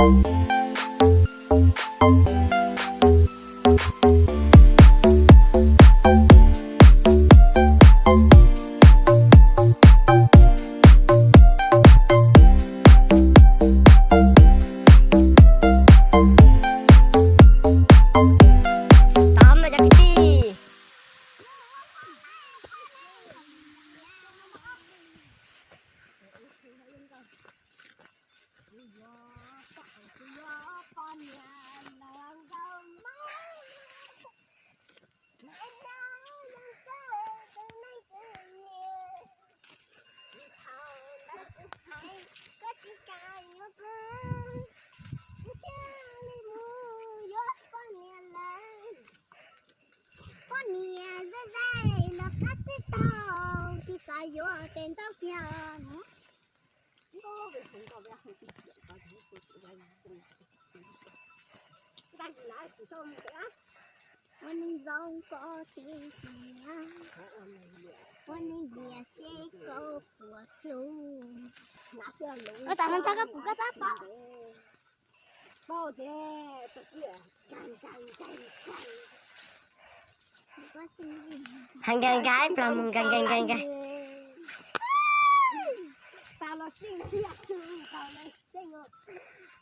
Poj niam zej zej los qab txij tau, tsis xav yuav tes ntau kiag. Ua neeg zoo koj tsis nyiam, ua neeg liam seb koj puas hlub. Ua tas no ntshai koj pum koj sab pom. Heev nkaus nkaus plag mus nkaus nkaus nkaus nkaus.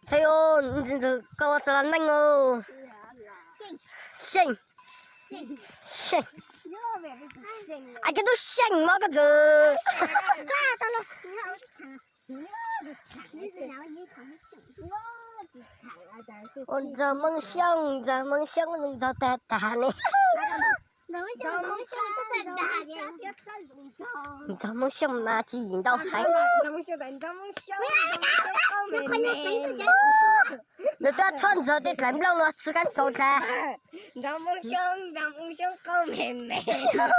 Fai u, koj ua txog los neej u. Seej. Seej. Ai koj tub seej mog koj ntxawg. Ua ntxawg Hmoob Xyooj, ntxawg Hmoob Xyooj, ntxawg tag tag ne. Ntxawg Hmoob Xyooj mas tsis yim ntau heev. Nws twb txhob ntxawg tej dlaim nplooj no tsis kam tsaus dlaim. Ntxawg Hmoob Xyooj, ntxawg Hmoob Xyooj qau me me. Ntxawg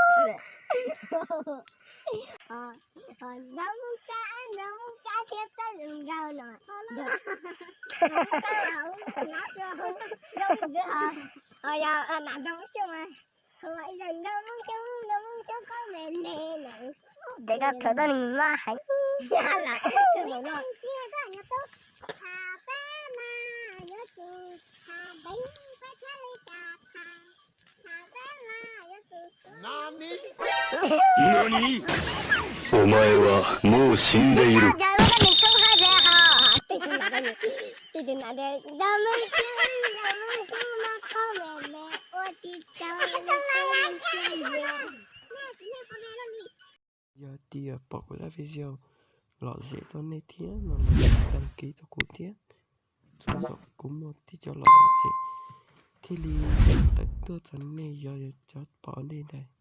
Hmoob Kab, ntxawg Hmoob Kab thiab Txawj Zoo Nraug no. Ntxawg Hmoob Kab, ntxawg Hmoob Xyooj, ntxawg Hmoob Xyooj, ntxawg Hmoob Xyooj qau me me no. Ces koj thawv tau nws maj heev. Yog tias pom kuv zaj video lom zem rau nej thiab no los đăng ký rau kuv thiab, txhua zaus kuv muaj tib co lom zem thiaj li tawm tuaj rau nej, yog cov pom dej ntawd.